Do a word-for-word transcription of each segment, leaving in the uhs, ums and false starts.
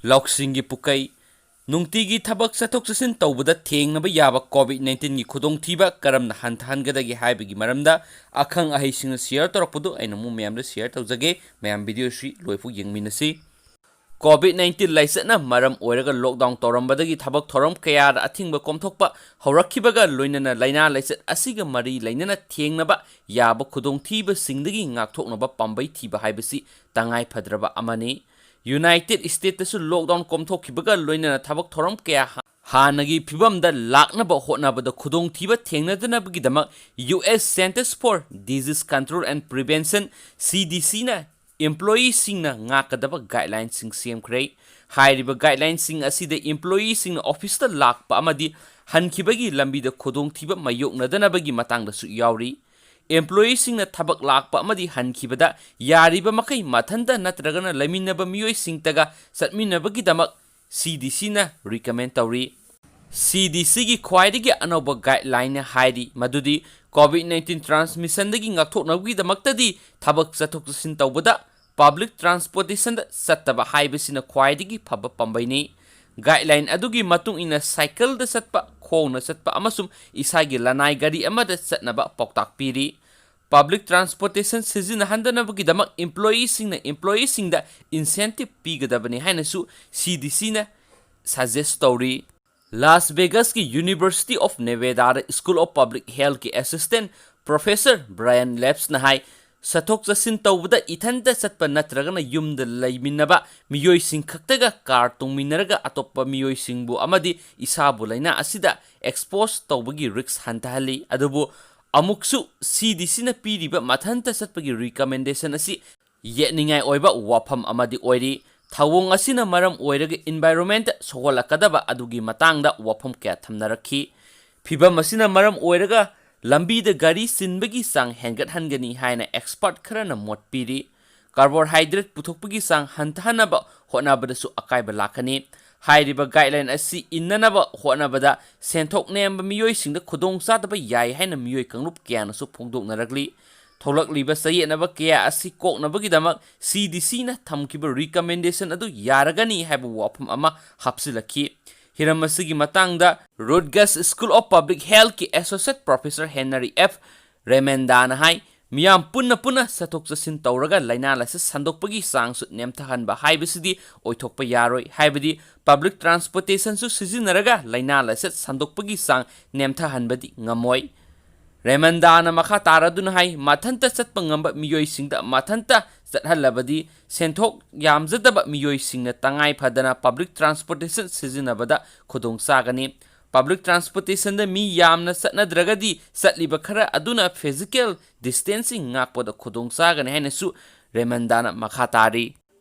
ꯂꯧꯁꯤꯡꯒꯤ ꯄꯨꯀꯩ꯫ ꯅꯨꯡꯇꯤꯒꯤ ꯊꯕꯛ ꯆꯠꯊꯣꯛ ꯆꯠꯁꯤꯟ ꯇꯧꯕꯗ ꯊꯦꯡꯅꯕ ꯌꯥꯕ ꯀꯣꯚꯤꯗ ꯅꯥꯏꯟꯇꯤꯟꯒꯤ ꯈꯨꯗꯣꯡꯊꯤꯕ ꯀꯔꯝꯅ ꯍꯟꯊꯍꯟꯒꯗꯒꯦ ꯍꯥꯏꯕꯒꯤ ꯃꯔꯝꯗ ꯑꯈꯪ ꯑꯍꯩꯁꯤꯡꯅ ꯁꯤꯌꯔ ꯇꯧꯔꯛꯄꯗꯨ ꯑꯩꯅ ꯑꯃꯨꯛ ꯃꯌꯥꯝꯗ ꯁꯤꯌꯔ ꯇꯧꯖꯒꯦ꯫ ꯃꯌꯥꯝ ꯚꯤꯗꯤꯑꯣꯁꯤ ꯂꯣꯏꯐꯥꯎ ꯌꯦꯡꯃꯤꯟꯅꯁꯤ꯫ ꯀꯣꯚꯤꯗ ꯅꯥꯏꯟꯇꯤꯟ ꯂꯥꯏꯆꯠꯅ ꯃꯔꯝ ꯑꯣꯏꯔꯒ ꯂꯣꯛꯗꯥꯎꯟ ꯇꯧꯔꯝꯕꯗꯒꯤ ꯊꯕꯛ ꯊꯧꯔꯝ ꯀꯌꯥꯗ ꯑꯊꯤꯡꯕ ꯀꯣꯝꯊꯣꯛꯄ ꯍꯧꯔꯛꯈꯤꯕꯒ ꯂꯣꯏꯅꯅ ꯂꯥꯏꯅꯥ ꯂꯥꯏꯆꯠ ꯑꯁꯤꯒ ꯃꯔꯤ ꯂꯩꯅꯅ ꯊꯦꯡꯅꯕ ꯌꯥꯕ ꯈꯨꯗꯣꯡꯊꯤꯕꯁꯤꯡꯗꯒꯤ ꯉꯥꯛꯊꯣꯛꯅꯕ ꯄꯥꯝꯕꯩ ꯊꯤꯕ ꯍꯥꯏꯕꯁꯤ ꯇꯉꯥꯏ ꯐꯗ꯭ꯔꯕ ꯑꯃꯅꯤ꯫ ꯌꯨꯅꯥꯏꯇꯦꯗ ꯁ꯭ꯇꯦꯠꯇꯁꯨ ꯂꯣꯛꯗꯥꯎꯟ ꯀꯣꯝꯊꯣꯛꯈꯤꯕꯒ ꯂꯣꯏꯅꯅ ꯊꯕꯛ ꯊꯧꯔꯝ ꯀꯌꯥ ꯍꯥ-, ꯍꯥꯟꯅꯒꯤ ꯐꯤꯕꯝꯗ ꯂꯥꯛꯅꯕ ꯍꯣꯠꯅꯕꯗ ꯈꯨꯗꯣꯡꯊꯤꯕ ꯊꯦꯡꯅꯗꯅꯕꯒꯤꯗꯃꯛ U S Centers for Disease Control and Prevention, ꯁꯤ ꯗꯤ ꯁꯤꯅ, ꯏꯝꯄ꯭ꯂꯣꯌꯤꯁꯤꯡꯅ ꯉꯥꯛꯀꯗꯕ ꯒꯥꯏꯗꯂꯥꯏꯟꯁꯤꯡ ꯁꯦꯝꯈ꯭ꯔꯦ꯫ ꯍꯥꯏꯔꯤꯕ ꯒꯥꯏꯗꯂꯥꯏꯟꯁꯤꯡ ꯑꯁꯤꯗ ꯏꯝꯄ꯭ꯂꯣꯌꯤꯁꯤꯡꯅ ꯑꯣꯐꯤꯁꯇ ꯂꯥꯛꯄ ꯑꯃꯗꯤ ꯍꯟꯈꯤꯕꯒꯤ ꯂꯝꯕꯤꯗ ꯈꯨꯗꯣꯡꯊꯤꯕ ꯃꯥꯌꯣꯛꯅꯗꯅꯕꯒꯤ ꯃꯇꯥꯡꯗꯁꯨ ꯌꯥꯎꯔꯤ꯫ ꯏꯝꯄ꯭ꯂꯣꯌꯤꯁꯤꯡꯅ ꯊꯕꯛ ꯂꯥꯛꯄ ꯑꯃꯗꯤ ꯍꯟꯈꯤꯕꯗ ꯌꯥꯔꯤꯕ ꯃꯈꯩ ꯃꯊꯟꯇ ꯅꯠꯇ꯭ꯔꯒꯅ ꯂꯩꯃꯤꯟꯅꯕ ꯃꯤꯑꯣꯏꯁꯤꯡꯇꯒ ꯆꯠꯃꯤꯟꯅꯕꯒꯤꯗꯃꯛ ꯁꯤ ꯗꯤ ꯁꯤꯅ ꯔꯤꯀꯃꯦꯟ ꯇꯧꯔꯤ꯫ ꯁꯤ ꯗꯤ ꯁꯤꯒꯤ ꯈ꯭ꯋꯥꯏꯗꯒꯤ ꯑꯅꯧꯕ ꯒꯥꯏꯗꯂꯥꯏꯟꯅ ꯍꯥꯏꯔꯤ ꯃꯗꯨꯗꯤ ꯀꯣꯚꯤꯗ ꯅꯥꯏꯟꯇꯤꯟ ꯇ꯭ꯔꯥꯟꯁꯃꯤꯁꯟꯗꯒꯤ ꯉꯥꯛꯊꯣꯛꯅꯕꯒꯤꯗꯃꯛꯇꯗꯤ ꯊꯕꯛ ꯆꯠꯊꯣꯛ ꯆꯠꯁꯤꯟ ꯇꯧꯕꯗ ꯄꯕ꯭ꯂꯤꯛ ꯇ꯭ꯔꯥꯟꯁꯄꯣꯔꯇꯦꯁꯟꯗ ꯆꯠꯇꯕ ꯍꯥꯏꯕꯁꯤꯅ ꯈ꯭ꯋꯥꯏꯗꯒꯤ ꯐꯕ ꯄꯥꯝꯕꯩꯅꯤ꯫ ꯒꯥꯏꯗꯂꯥꯏꯟ ꯑꯗꯨꯒꯤ ꯃꯇꯨꯡ ꯏꯟꯅ ꯁꯥꯏꯀꯜꯗ ꯆꯠꯄ, ꯈꯣꯡꯅ ꯆꯠꯄ ꯑꯃꯁꯨꯡ ꯏꯁꯥꯒꯤ ꯂꯅꯥꯏ ꯒꯥꯔꯤ ꯑꯃꯗ ꯆꯠꯅꯕ ꯄꯥꯎꯇꯥꯛ ꯄꯤꯔꯤ꯫ ꯄꯕ꯭ꯂꯤꯛ ꯇ꯭ꯔꯥꯟꯁꯄꯣꯔꯇꯦꯁꯟ ꯁꯤꯖꯤꯟꯅꯍꯟꯗꯅꯕꯒꯤꯗꯃꯛ ꯏꯝꯄ꯭ꯂꯣꯌꯤꯁꯤꯡꯅ ꯏꯝꯄ꯭ꯂꯣꯌꯤꯁꯤꯡꯗ ꯏꯟꯁꯦꯟꯇꯤꯚ ꯄꯤꯒꯗꯕꯅꯤ ꯍꯥꯏꯅꯁꯨ ꯁꯤ ꯗꯤ ꯁꯤꯅ ꯁꯖꯦꯁ ꯇꯧꯔꯤ꯫ ꯂꯥꯁ ꯚꯦꯒꯥꯁꯀꯤ University of Nevada School of Public Healthꯀꯤ ꯑꯦꯁꯤꯁꯇꯦꯟ ꯄ꯭ꯔꯣꯐꯦꯁꯔ ꯕ꯭ꯔꯥꯌꯟ ꯂꯦꯞꯁꯅ ꯍꯥꯏ, ꯆꯠꯊꯣꯛ ꯆꯠꯁꯤꯟ ꯇꯧꯕꯗ ꯏꯊꯟꯇ ꯆꯠꯄ ꯅꯠꯇ꯭ꯔꯒꯅ ꯌꯨꯝꯗ ꯂꯩꯃꯤꯟꯅꯕ ꯃꯤꯑꯣꯏꯁꯤꯡ ꯈꯛꯇꯒ ꯀꯥꯔ ꯇꯣꯡꯃꯤꯟꯅꯔꯒ ꯑꯇꯣꯞꯄ ꯃꯤꯑꯣꯏꯁꯤꯡꯕꯨ ꯑꯃꯗꯤ ꯏꯁꯥꯕꯨ ꯂꯥꯏꯅꯥ ꯑꯁꯤꯗ ꯑꯦꯛꯁꯄꯣꯖ ꯇꯧꯕꯒꯤ ꯔꯤꯁ꯭ꯛ ꯍꯟꯊꯍꯜꯂꯤ꯫ ꯑꯗꯨꯕꯨ ꯑꯃꯨꯛꯁꯨ ꯁꯤ ꯗꯤ ꯁꯤꯅ ꯄꯤꯔꯤꯕ ꯃꯊꯟꯇ ꯆꯠꯄꯒꯤ ꯔꯤꯀꯃꯦꯟꯗꯦꯁꯟ ꯑꯁꯤ ꯌꯦꯠꯅꯤꯡꯉꯥꯏ ꯑꯣꯏꯕ ꯋꯥꯐꯝ ꯑꯃꯗꯤ ꯑꯣꯏꯔꯤ꯫ ꯊꯧꯑꯣꯡ ꯑꯁꯤꯅ ꯃꯔꯝ ꯑꯣꯏꯔꯒ ꯏꯟꯚꯥꯏꯔꯣꯟꯃꯦꯟꯇ ꯁꯣꯛꯍꯜꯂꯛꯀꯗꯕ ꯑꯗꯨꯒꯤ ꯃꯇꯥꯡꯗ ꯋꯥꯐꯝ ꯀꯌꯥ ꯊꯝꯅꯔꯛꯈꯤ꯫ ꯐꯤꯚꯝ ꯑꯁꯤꯅ ꯃꯔꯝ ꯑꯣꯏꯔꯒ ꯂꯝꯕꯤꯗ ꯒꯥꯔꯤ ꯆꯤꯟꯕꯒꯤ ꯆꯥꯡ ꯍꯦꯟꯒꯠꯍꯟꯒꯅꯤ ꯍꯥꯏꯅ ꯑꯦꯛꯁꯄꯔꯠ ꯈꯔꯅ ꯃꯣꯠ ꯄꯤꯔꯤ꯫ ꯀꯥꯔꯕꯣꯍꯥꯏꯗ꯭ꯔꯦꯠ ꯄꯨꯊꯣꯛꯄꯒꯤ ꯆꯥꯡ ꯍꯟꯊꯍꯟꯅꯕ ꯍꯣꯠꯅꯕꯗꯁꯨ ꯑꯀꯥꯏꯕ ꯂꯥꯛꯀꯅꯤ꯫ ꯍꯥꯏꯔꯤꯕ ꯒꯥꯏꯗꯂꯥꯏꯟ ꯑꯁꯤ ꯏꯟꯅꯅꯕ ꯍꯣꯠꯅꯕꯗ ꯁꯦꯟꯊꯣꯛ ꯅꯦꯝꯕ ꯃꯤꯑꯣꯏꯁꯤꯡꯗ ꯈꯨꯗꯣꯡꯆꯥꯗꯕ ꯌꯥꯏ ꯍꯥꯏꯅ ꯃꯤꯑꯣꯏ ꯀꯥꯡꯂꯨꯞ ꯀꯌꯥꯅꯁꯨ ꯐꯣꯡꯗꯣꯛꯅꯔꯛꯂꯤ꯫ ꯊꯣꯛꯂꯛꯂꯤꯕ ꯆꯌꯦꯠꯅꯕ ꯀꯌꯥ ꯑꯁꯤ ꯀꯣꯛꯅꯕꯒꯤꯗꯃꯛ ꯁꯤ ꯗꯤ ꯁꯤꯅ ꯊꯝꯈꯤꯕ recommendation ꯑꯗꯨ ꯌꯥꯔꯒꯅꯤ ꯍꯥꯏꯕ ꯋꯥꯐꯝ ꯑꯃ ꯍꯥꯞꯆꯤꯜꯂꯛꯈꯤ꯫ ꯍꯤꯔꯝ ꯑꯁꯤꯒꯤ ꯃꯇꯥꯡꯗ Rutgers School of Public Healthꯀꯤ Associate Professor Henry F ꯔꯦꯃꯟꯗꯥꯅ ꯍꯥꯏ, ꯃꯤꯌꯥꯝ ꯄꯨꯟꯅ ꯄꯨꯟꯅ ꯆꯠꯊꯣꯛ ꯆꯠꯁꯤꯟ ꯇꯧꯔꯒ ꯂꯥꯏꯅꯥ ꯂꯥꯏꯆꯠ ꯁꯟꯗꯣꯛꯄꯒꯤ ꯆꯥꯡꯁꯨ ꯅꯦꯝꯊꯍꯟꯕ ꯍꯥꯏꯕꯁꯤꯗꯤ ꯑꯣꯏꯊꯣꯛꯄ ꯌꯥꯔꯣꯏ, ꯍꯥꯏꯕꯗꯤ public transportationꯁꯨ ꯁꯤꯖꯤꯟꯅꯔꯒ ꯂꯥꯏꯅꯥ ꯂꯥꯏꯆꯠ ꯁꯟꯗꯣꯛꯄꯒꯤ ꯆꯥꯡ ꯅꯦꯝꯊꯍꯟꯕꯗꯤ ꯉꯝꯃꯣꯏ꯫ ꯔꯦꯃꯟꯗꯥꯅ ꯃꯈꯥ ꯇꯥꯔꯗꯨꯅ ꯍꯥꯏ, ꯃꯊꯟꯇ ꯆꯠꯄ ꯉꯝꯕ ꯃꯤꯑꯣꯏꯁꯤꯡꯗ ꯃꯊꯟꯇ ꯆꯠꯍꯜꯂꯕꯗꯤ ꯁꯦꯟꯊꯣꯛ ꯌꯥꯝꯖꯗꯕ ꯃꯤꯑꯣꯏꯁꯤꯡꯅ ꯇꯉꯥꯏ ꯐꯗꯅ public transportation ꯁꯤꯖꯤꯟꯅꯕꯗ ꯈꯨꯗꯣꯡ ꯆꯥꯒꯅꯤ꯫ Public transportationꯗ ꯃꯤ ꯌꯥꯝꯅ ꯆꯠꯅꯗ꯭ꯔꯒꯗꯤ ꯆꯠꯂꯤꯕ ꯈꯔ ꯑꯗꯨꯅ physical distancing ꯉꯥꯛꯄꯗ ꯈꯨꯗꯣꯡ ꯆꯥꯒꯅꯤ ꯍꯥꯏꯅꯁꯨ ꯔꯦꯃꯟꯗꯥꯅ ꯃꯈꯥ ꯇꯥꯔꯤ꯫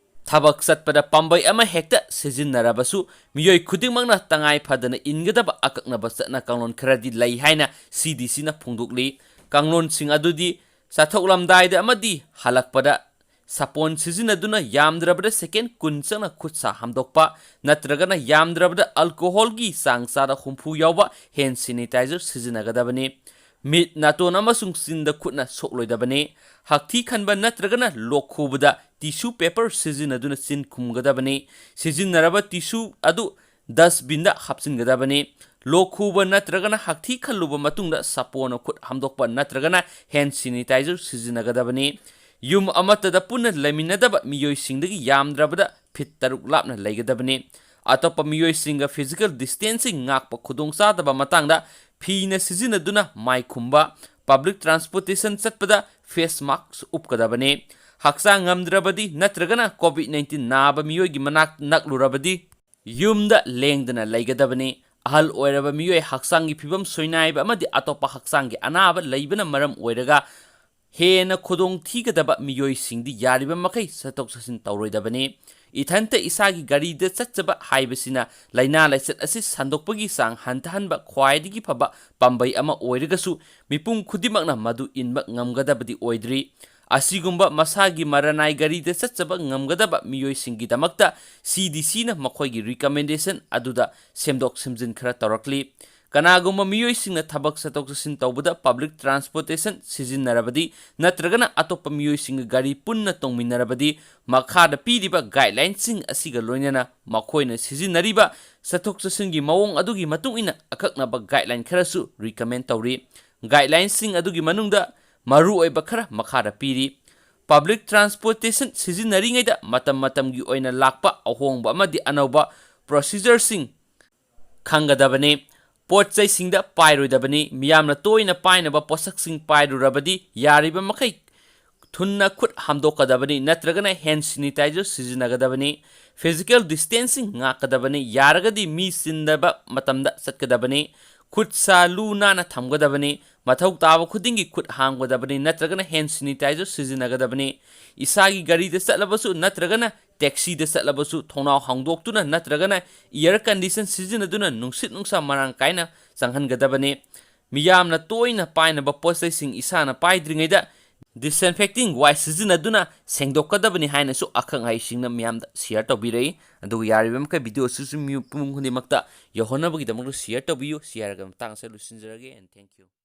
ꯊꯕꯛ ꯆꯠꯄꯗ ꯄꯥꯝꯕꯩ ꯑꯃ ꯍꯦꯛꯇ ꯁꯤꯖꯤꯟꯅꯔꯕꯁꯨ ꯃꯤꯑꯣꯏ ꯈꯨꯗꯤꯡꯃꯛꯅ ꯇꯉꯥꯏ ꯐꯗꯅ ꯏꯟꯒꯗꯕ ꯑꯀꯛꯅꯕ ꯆꯠꯅ ꯀꯥꯡꯂꯣꯟ ꯈꯔꯗꯤ ꯂꯩ ꯍꯥꯏꯅ ꯁꯤ ꯗꯤ ꯁꯤꯅ ꯐꯣꯡꯗꯣꯛꯂꯤ꯫ ꯀꯥꯡꯂꯣꯟꯁꯤꯡ ꯑꯗꯨꯗꯤ ꯆꯠꯊꯣꯛꯂꯝꯗꯥꯏꯗ ꯑꯃꯗꯤ ꯍꯜꯂꯛꯄꯗ ꯁꯥꯄꯣꯟ ꯁꯤꯖꯤꯟꯅꯗꯨꯅ ꯌꯥꯝꯗ꯭ꯔꯕꯗ second ꯀꯨꯟ ꯆꯪꯅ ꯈꯨꯠ ꯁꯥ ꯍꯥꯝꯗꯣꯛꯄ, ꯅꯠꯇ꯭ꯔꯒꯅ ꯌꯥꯝꯗ꯭ꯔꯕꯗ alcoholꯒꯤ ꯆꯥꯡ ꯆꯥꯗ ꯍꯨꯝꯐꯨ ꯌꯥꯎꯕ hand sanitizer ꯁꯤꯖꯤꯟꯅꯒꯗꯕꯅꯤ꯫ ꯃꯤꯠ, ꯅꯥꯇꯣꯟ ꯑꯃꯁꯨꯡ ꯆꯤꯟꯗ ꯈꯨꯠꯅ ꯁꯣꯛꯂꯣꯏꯗꯕꯅꯤ꯫ ꯍꯛꯊꯤ ꯈꯟꯕ ꯅꯠꯇ꯭ꯔꯒꯅ ꯂꯣꯛ ꯈꯨꯕꯗ tissue paper ꯁꯤꯖꯤꯟꯅꯗꯨꯅ ꯆꯤꯟ ꯈꯨꯝꯒꯗꯕꯅꯤ꯫ ꯁꯤꯖꯤꯟꯅꯔꯕ tissue ꯑꯗꯨ dustbinꯗ ꯍꯥꯞꯆꯤꯟꯒꯗꯕꯅꯤ꯫ ꯂꯣꯛ ꯈꯨꯕ ꯅꯠꯇ꯭ꯔꯒꯅ ꯍꯛꯊꯤ ꯈꯜꯂꯨꯕ ꯃꯇꯨꯡꯗ ꯁꯥꯄꯣꯟꯅ ꯈꯨꯠ ꯍꯥꯝꯗꯣꯛꯄ ꯅꯠꯇ꯭ꯔꯒꯅ hand sanitizer ꯁꯤꯖꯤꯟꯅꯒꯗꯕꯅꯤ꯫ ꯌꯨꯝ ꯑꯃꯠꯇꯗ ꯄꯨꯟꯅ ꯂꯩꯃꯤꯟꯅꯗꯕ ꯃꯤꯑꯣꯏꯁꯤꯡꯗꯒꯤ ꯌꯥꯝꯗ꯭ꯔꯕꯗ ꯐꯤꯠ ꯇꯔꯨꯛ ꯂꯥꯞꯅ ꯂꯩꯒꯗꯕꯅꯤ꯫ ꯑꯇꯣꯞꯄ ꯃꯤꯑꯣꯏꯁꯤꯡꯒ physical distancing ꯉꯥꯛꯄ ꯈꯨꯗꯣꯡꯆꯥꯗꯕ ꯃꯇꯥꯡꯗ ꯐꯤꯅ ꯁꯤꯖꯤꯟꯅꯗꯨꯅ ꯃꯥꯏ ꯈꯨꯝꯕ, public transportation ꯆꯠꯄꯗ face mask ꯎꯞꯀꯗꯕꯅꯤ꯫ ꯍꯛꯆꯥꯡ ꯉꯝꯗ꯭ꯔꯕꯗꯤ ꯅꯠꯇ꯭ꯔꯒꯅ COVID nineteen ꯅꯥꯕ ꯃꯤꯑꯣꯏꯒꯤ ꯃꯅꯥꯛ ꯅꯛꯂꯨꯔꯕꯗꯤ ꯌꯨꯝꯗ ꯂꯦꯡꯗꯅ ꯂꯩꯒꯗꯕꯅꯤ꯫ ꯑꯍꯜ ꯑꯣꯏꯔꯕ ꯃꯤꯑꯣꯏ ꯍꯛꯆꯥꯡꯒꯤ ꯐꯤꯕꯝ ꯁꯣꯏꯅꯥꯏꯕ ꯑꯃꯗꯤ ꯑꯇꯣꯞꯄ ꯍꯛꯆꯥꯡꯒꯤ ꯑꯅꯥꯕ ꯂꯩꯕꯅ ꯃꯔꯝ ꯑꯣꯏꯔꯒ ꯍꯦꯟꯅ ꯈꯨꯗꯣꯡ ꯊꯤꯒꯗꯕ ꯃꯤꯑꯣꯏꯁꯤꯡꯗꯤ ꯌꯥꯔꯤꯕ ꯃꯈꯩ ꯆꯠꯊꯣꯛ ꯆꯠꯁꯤꯟ ꯇꯧꯔꯣꯏꯗꯕꯅꯤ꯫ ꯏꯊꯟꯇ ꯏꯁꯥꯒꯤ ꯒꯥꯔꯤꯗ ꯆꯠꯆꯕ ꯍꯥꯏꯕꯁꯤꯅ ꯂꯥꯏꯅꯥ ꯂꯥꯏꯆꯠ ꯑꯁꯤ ꯁꯟꯗꯣꯛꯄꯒꯤ ꯆꯥꯡ ꯍꯟꯊꯍꯟꯕ ꯈ꯭ꯋꯥꯏꯗꯒꯤ ꯐꯕ ꯄꯥꯝꯕꯩ ꯑꯃ ꯑꯣꯏꯔꯒꯁꯨ, ꯃꯤꯄꯨꯝ ꯈꯨꯗꯤꯡꯃꯛꯅ ꯃꯗꯨ ꯏꯟꯕ ꯉꯝꯒꯗꯕꯗꯤ ꯑꯣꯏꯗ꯭ꯔꯤ꯫ ꯑꯁꯤꯒꯨꯝꯕ ꯃꯁꯥꯒꯤ ꯃꯔꯅꯥꯏ ꯒꯥꯔꯤꯗ ꯆꯠꯆꯕ ꯉꯝꯒꯗꯕ ꯃꯤꯑꯣꯏꯁꯤꯡꯒꯤꯗꯃꯛꯇ ꯁꯤ ꯗꯤ ꯁꯤꯅ ꯃꯈꯣꯏꯒꯤ recommendation ꯑꯗꯨꯗ ꯁꯦꯝꯗꯣꯛ ꯁꯦꯝꯖꯤꯟ ꯈꯔ ꯇꯧꯔꯛꯂꯤ꯫ ꯀꯅꯥꯒꯨꯝꯕ ꯃꯤꯑꯣꯏꯁꯤꯡꯅ ꯊꯕꯛ ꯆꯠꯊꯣꯛ ꯆꯠꯁꯤꯟ ꯇꯧꯕꯗ ꯄꯕ꯭ꯂꯤꯛ ꯇ꯭ꯔꯥꯟꯁꯄꯣꯔꯇꯦꯁꯟ ꯁꯤꯖꯤꯟꯅꯔꯕꯗꯤ ꯅꯠꯇ꯭ꯔꯒꯅ ꯑꯇꯣꯞꯄ ꯃꯤꯑꯣꯏꯁꯤꯡꯒ ꯒꯥꯔꯤ ꯄꯨꯟꯅ ꯇꯣꯡꯃꯤꯟꯅꯔꯕꯗꯤ, ꯃꯈꯥꯗ ꯄꯤꯔꯤꯕ ꯒꯥꯏꯗꯂꯥꯏꯟꯁꯤꯡ ꯑꯁꯤꯒ ꯂꯣꯏꯅꯅ ꯃꯈꯣꯏꯅ ꯁꯤꯖꯤꯟꯅꯔꯤꯕ ꯆꯠꯊꯣꯛ ꯆꯠꯁꯤꯟꯒꯤ ꯃꯑꯣꯡ ꯑꯗꯨꯒꯤ ꯃꯇꯨꯡ ꯏꯟꯅ ꯑꯀꯛꯅꯕ ꯒꯥꯏꯗꯂꯥꯏꯟ ꯈꯔꯁꯨ ꯔꯤꯀꯃꯦꯟ ꯇꯧꯔꯤ꯫ ꯒꯥꯏꯗꯂꯥꯏꯟꯁꯤꯡ ꯑꯗꯨꯒꯤ ꯃꯅꯨꯡꯗ ꯃꯔꯨꯑꯣꯏꯕ ꯈꯔ ꯃꯈꯥꯗ ꯄꯤꯔꯤ꯫ ꯄꯕ꯭ꯂꯤꯛ ꯇ꯭ꯔꯥꯟꯁꯄꯣꯔꯇꯦꯁꯟ ꯁꯤꯖꯤꯟꯅꯔꯤꯉꯩꯗ ꯃꯇꯝ ꯃꯇꯝꯒꯤ ꯑꯣꯏꯅ ꯂꯥꯛꯄ ꯑꯍꯣꯡꯕ ꯑꯃꯗꯤ ꯑꯅꯧꯕ ꯄ꯭ꯔꯣꯁꯤꯖꯔꯁꯤꯡ ꯈꯪꯒꯗꯕꯅꯤ꯫ ꯄꯣꯠ ꯆꯩꯁꯤꯡꯗ ꯄꯥꯏꯔꯣꯏꯗꯕꯅꯤ꯫ ꯃꯤꯌꯥꯝꯅ ꯇꯣꯏꯅ ꯄꯥꯏꯅꯕ ꯄꯣꯠꯁꯛꯁꯤꯡ ꯄꯥꯏꯔꯨꯔꯕꯗꯤ ꯌꯥꯔꯤꯕ ꯃꯈꯩ ꯊꯨꯅ ꯈꯨꯠ ꯍꯥꯝꯗꯣꯛꯀꯗꯕꯅꯤ ꯅꯠꯇ꯭ꯔꯒꯅ ꯍꯦꯟ ꯁꯦꯅꯤꯇꯥꯏꯖꯔ ꯁꯤꯖꯤꯟꯅꯒꯗꯕꯅꯤ꯫ ꯐꯤꯖꯤꯀꯦꯜ ꯗꯤꯁꯇꯦꯟꯁꯤꯡ ꯉꯥꯛꯀꯗꯕꯅꯤ꯫ ꯌꯥꯔꯒꯗꯤ ꯃꯤ ꯆꯤꯟꯗꯕ ꯃꯇꯝꯗ ꯆꯠꯀꯗꯕꯅꯤ꯫ ꯈꯨꯠ ꯁꯥ ꯂꯨ ꯅꯥꯟꯅ ꯊꯝꯒꯗꯕꯅꯤ꯫ ꯃꯊꯧ ꯇꯥꯕ ꯈꯨꯗꯤꯡꯒꯤ ꯈꯨꯠ ꯍꯥꯝꯒꯗꯕꯅꯤ ꯅꯠꯇ꯭ꯔꯒꯅ ꯍꯦꯟ ꯁꯦꯅꯤꯇꯥꯏꯖꯔ ꯁꯤꯖꯤꯟꯅꯒꯗꯕꯅꯤ꯫ ꯏꯁꯥꯒꯤ ꯒꯥꯔꯤꯗ ꯆꯠꯂꯕꯁꯨ ꯅꯠꯇ꯭ꯔꯒꯅ ꯇꯦꯛꯁꯤꯗ ꯆꯠꯂꯕꯁꯨ ꯊꯣꯡꯅꯥꯎ ꯍꯥꯡꯗꯣꯛꯇꯨꯅ ꯅꯠꯇ꯭ꯔꯒꯅ ꯏꯌꯔ ꯀꯟꯗꯤꯁꯟ ꯁꯤꯖꯤꯟꯅꯗꯨꯅ ꯅꯨꯡꯁꯤꯠ ꯅꯨꯡꯁꯥ ꯃꯔꯥꯡ ꯀꯥꯏꯅ ꯆꯪꯍꯟꯒꯗꯕꯅꯤ꯫ ꯃꯤꯌꯥꯝꯅ ꯇꯣꯏꯅ ꯄꯥꯏꯅꯕ ꯄꯣꯠꯆꯩꯁꯤꯡ ꯏꯁꯥꯅ ꯄꯥꯏꯗ꯭ꯔꯤꯉꯩꯗ disinfecting wipe ꯁꯤꯖꯤꯟꯅꯗꯨꯅ ꯁꯦꯡꯗꯣꯛꯀꯗꯕꯅꯤ ꯍꯥꯏꯅꯁꯨ ꯑꯈꯪ ꯑꯍꯩꯁꯤꯡꯅ ꯃꯤꯌꯥꯝꯗ ꯁꯤꯌꯔ ꯇꯧꯕꯤꯔꯛꯏ꯫ ꯑꯗꯨꯒ ꯌꯥꯔꯤꯕ ꯃꯈꯩ ꯚꯤꯗꯤꯑꯣ ꯑꯁꯤꯁꯨ ꯃꯤꯄꯨꯝ ꯈꯨꯗꯤꯡꯃꯛꯇ ꯌꯧꯍꯟꯅꯕꯒꯤꯗꯃꯛꯇ ꯁꯤꯌꯔ ꯇꯧꯕꯤꯌꯨ꯫ ꯁꯤ ꯍꯥꯏꯔꯒ ꯃꯇꯥꯡ ꯑꯁꯤꯗ ꯂꯣꯏꯁꯤꯟꯖꯔꯒꯦ, and thank you꯫